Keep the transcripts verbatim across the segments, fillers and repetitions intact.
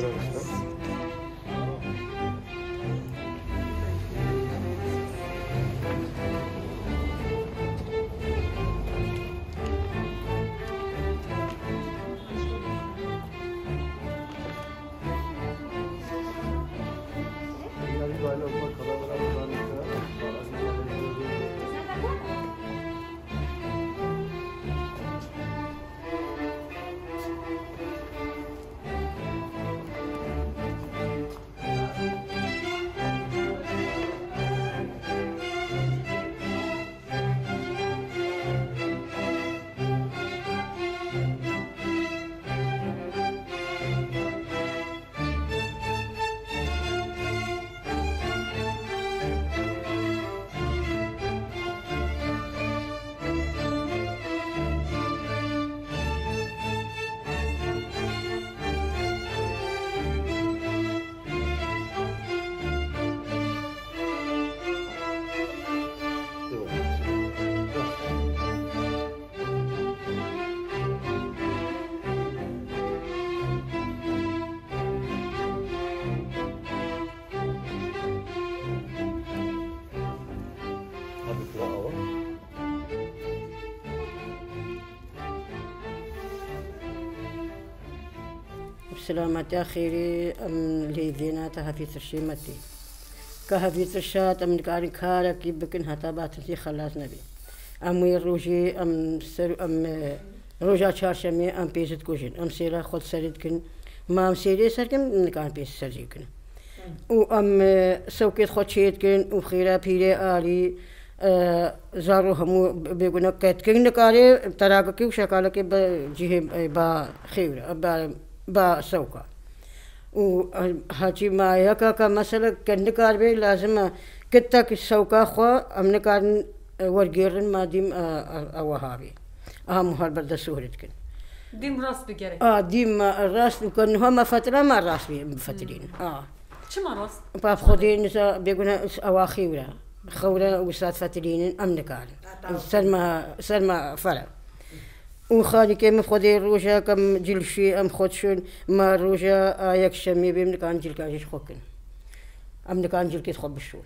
Bi silametiya xêrê em lê vêna te hevî tirşê me tê. Ka hevî tirşat em nikarin karekî bikin heta ba tirşî xelas nebî. Em wê rojê em ser em, e, roja çarşemê em pêz dikujin. Em sêra xwe di serê dikin. Ma em sêrê ser kin, em nikarin pêz ser jê bikin. Û em, e, sewkêt xwe çê dikin û xêra pîrê alî, e, zaro hemû bêguna ketkin nikare terakekê û şekalekê bi cihê, e, ba xêwre, ba, ba sewka. Û, e, haçî ma yeka ka mesele ke nikaribe lazim e kitek sewka xwe em nikarin, e, wergêrin madîm, e, e, ewa havê. Aha muhar berdest sohre dikin. Dîm rast bi gerek. A, dîm me rast û ke niha me fetira me rast bî, bifetirîn. A. Çima rast? Ba xwedê nisa bêguna ewa xîwre. Xewre û sat fetirînin em nikarin. Ser me, ser me fere. Û xalîkê min xwedê roja ke em cilşî em xwe dişin, me roja a yekşemê bê em nikarin cilka jî xwe kin. Em nikarin cilkê xwe bişon.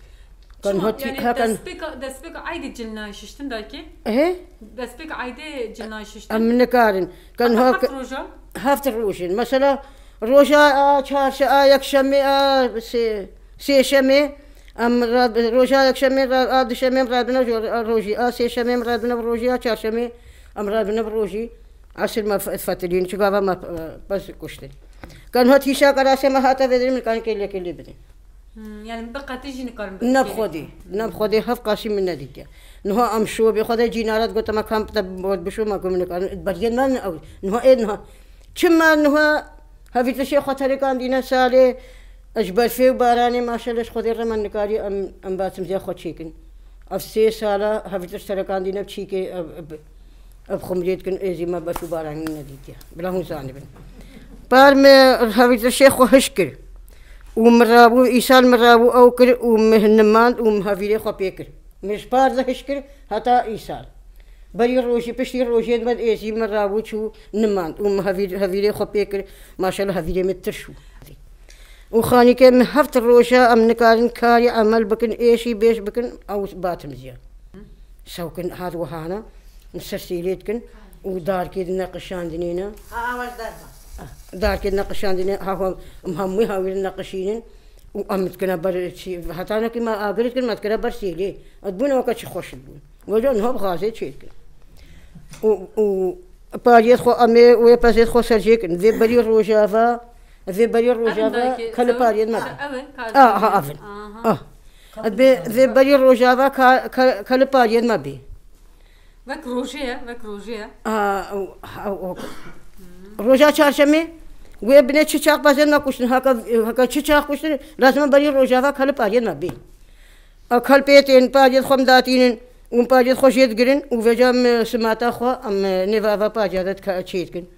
Çima? Yanî destpêka, destpêka eydê cil nayê şiştin dayikê? He? Destpêka eydê cil nayê şiştin? Em nikarin. Kan Heta ha heft roja? Heft roj in. Mesela roja a çarşe, a yekşemê, a sê-, sêşemê, em ra-, roja yekşemê, ra-, a duşemê em radibine jo-, a rojî, a sêşemê em radibine bi rojî, a çarşemê em radibine bi rojî. Esir me fe-, fetilîn, çi gava me, e, bes kuştin. Kan hat hîşa qerasê me hate vedirin, min kan kêlekê lê bidin. Hmm, yani bi qetî jî nikarin bi Ne bi kêlekê. Xwedê, ne bi Xwedê hev qasî min nedîtiye. Niha em şo bê Xwedê cînaret got, me kam te bişo me ku min nikarin. Beriyên me ne ew. Niha ê niha. Çima niha hevîtişê xwe terikandîne salê, ji berfê û baranê maşallah ji Xwedê re me nikarî em, em batimziya xwe çêkin. Ev sê sala hevîtiş terekandîne çîkê ev, ev, Ev xumriyê dikin, êzî me berf û baran nedîtiye. Bila hûn zanibin. Par me hevîrtişê xwe hiş kir. Û min rabû, îsal min rabû ew kir û min nimand û min hevîrê xwe pê kir. Min ji par de hiş kir heta îsal. Berî rojî, piştî rojê me êzî min rabû çû nimand û min hevîr-, hevîrê xwe pê kir. Maşallah hevîrê min tirş bû. Û xanîkê min heft roja em nikarin karî emel bikin, êşî bêş bikin, ew batimziya. Sewkin hat wehana, ser sêlê dikin û darkê di neqişandinê ne. Ha, awa ji derve. Darkê di neqişandinê, ha, ha, em hemû hawîr neqişînin û em dikine ber çi, heta nekî me agir dikin, me dikine ber sêlê. Em dibûne weke çi xweş dibûn. Weca niha bi gazê çê dikin. Û, û pariyê xwe em ê wê pezê xwe serjê kin. Vê berî rojava, vê berî rojava, dayikê, ke li pariyê me be. Ev in, kar Ah, ha, ev in. Aha. Ah. Vê, vê berî rojava ka, ka, ka li pariyê me bê. Wek rojê ye, wek rojê ye. Ah, o, ha, o. Roja çarşemê, wê binê çi çax bezên me kuştin, haka, haka çi çax kuştin, lazim e berî rojava ka li pariyê me bê. A kal pê tên, pariyê xwe em datînin û em pariyê xwe jê digirin û vêca em simata xwe, em nêva va pariya de dika-, çê dikin.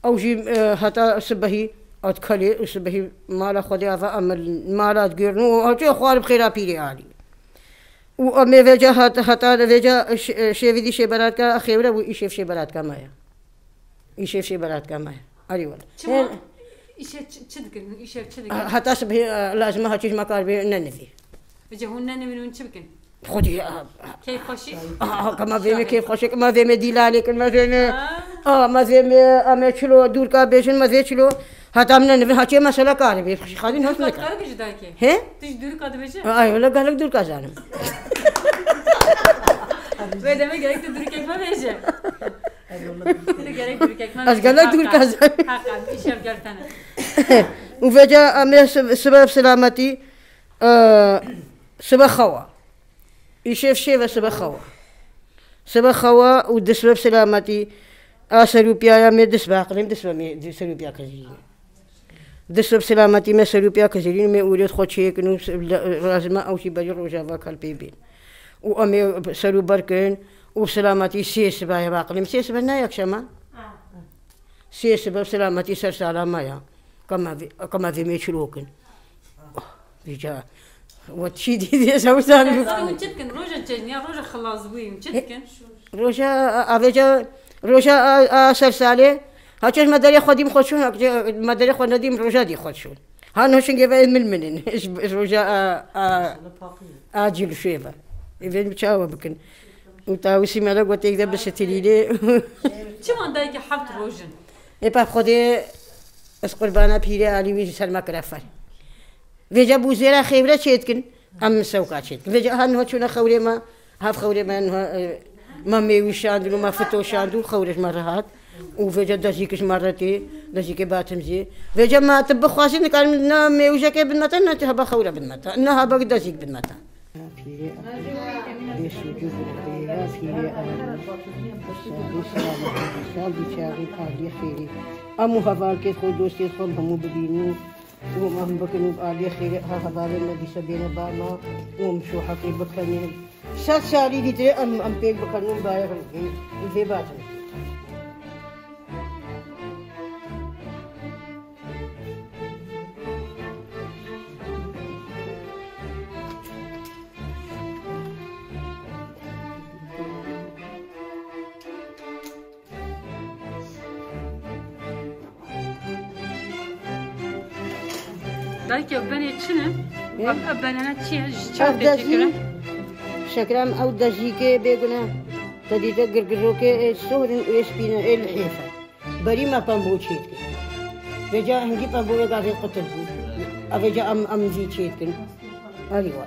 Ew jî, e, heta sibehî a dikalê û sibehî mala Xwedê ava em mala digirin û ew çê xwarê bi xêra pîrê alî. Û em ê vêca hat-, heta vêca ş-, şêvî dî şêberatka xêwre û îşev şêberatka me ye. Îşev şêberatka me. Erê wele. Çima? Her Îşev çi, çi dikin? Îşev çi dikin? Heta sibhê, e, lazim e, haçî ji me kar bê nenivî. Vêca hûn nenivîn, hûn çi bikin? Xwedî, e, Keyfxweşî? A, a, kema vê me keyfxweşî, kema vê me dîlalê kin, me vê me, Ha? a, me vê me, em ê çilo, dûrka bêjin, me vê çilo. Heta em nenivîn, haçê mesela karê bê, xadîn Dûrka hoş dikar neke. bêje dayikê? He? Tu ji dûrka dibêje? Ay, wele gelek dûrka zanim. Wê demê gerek tu dûrkek me bêje. Tu gerek dûrkek me Ez bêje. gelek Haqa. dûrka zanim. Haqa, îşev gel tene. Û vêca em ê sib-, sibe bi selametî, e, sibe xewa. Îşev şêve sibe xewa. Sibe xewa û disibe bi selametî a serûpiyaya me disibe aqilê me, disibe me serûpiya Kizîrînê. Disibe bi selametî me serûpiya Kizîrînê me ûrêt xwe çêkin û s-, le-, lazim e ew jî berî rojava kal pê bên. Û em ê ser û ber kin û bi selametî sê sibe ya aqilê me. Sê sibe ne yekşema? Sê sibe bi selametî ser sala me ya. Kema vê, kema vê me çilo kin. Oh, vêca. We çi dî dê sewsan. Sersalê hûn çi dikin? Roja cejniya, roja xilazbûyî hûn çi dikin? Roja, a, a vêca, roja a, a sersalê. Haçê me derê xwe dîm xwe çûn, haçê me derê xwe nedîm roja dî xwe çûn. Ha no şingê ve min minin. Roja a, a, a cilşê ve. Ê vê çawa bikin? Û tawîsî me de gotêk de bisitirînê. Çima dayikê heft roj in? Ê pa Xwedê ez qurbana pîrê alî wî ji ser me kire fer. Vêca bû zêra xêvre çêdikin, em min sewka çêdikin. Vêca ha niha çûne xewrê me, hev xewrê me niha, e, me mêwî şandin û me fito şand û xewrê ji me re hat. Û vêca dezîk ji me re tê, dezîkê batim zê. Vêca me tu bixwazî nikarim ne mêwijekê bin me te, ne heba xewre bin me te, ne heba dezîk bin me te. Pîrê Bêsûcû Gurxuyê ya pîrê Arî. Sal bi sal, sal bi çaxî aliyê xêrî. Hemû hevalkê xwe, dostê xwe hemû bibînin û em bikin û aliyê xêrê ha hevalên me dîsa bêne ba me û em şohekê bikenin. Sed salî dîtirê em, em pêk bikenin û bayê vê batin. Dayke, ev benê çi ne? He? Ev, ev benene çi ye? Ji çi Ev fêçe dezî, kire? Şekrem, ew dezîkê bêgune. Te dîte girgirokê ê sorin û ê spîne ê lihêf e. Berî me pembo çêdikin. Vêca hingî pemboyê gavê qutil bû. Ev vêca em, em zî çêdikin. Alî wa.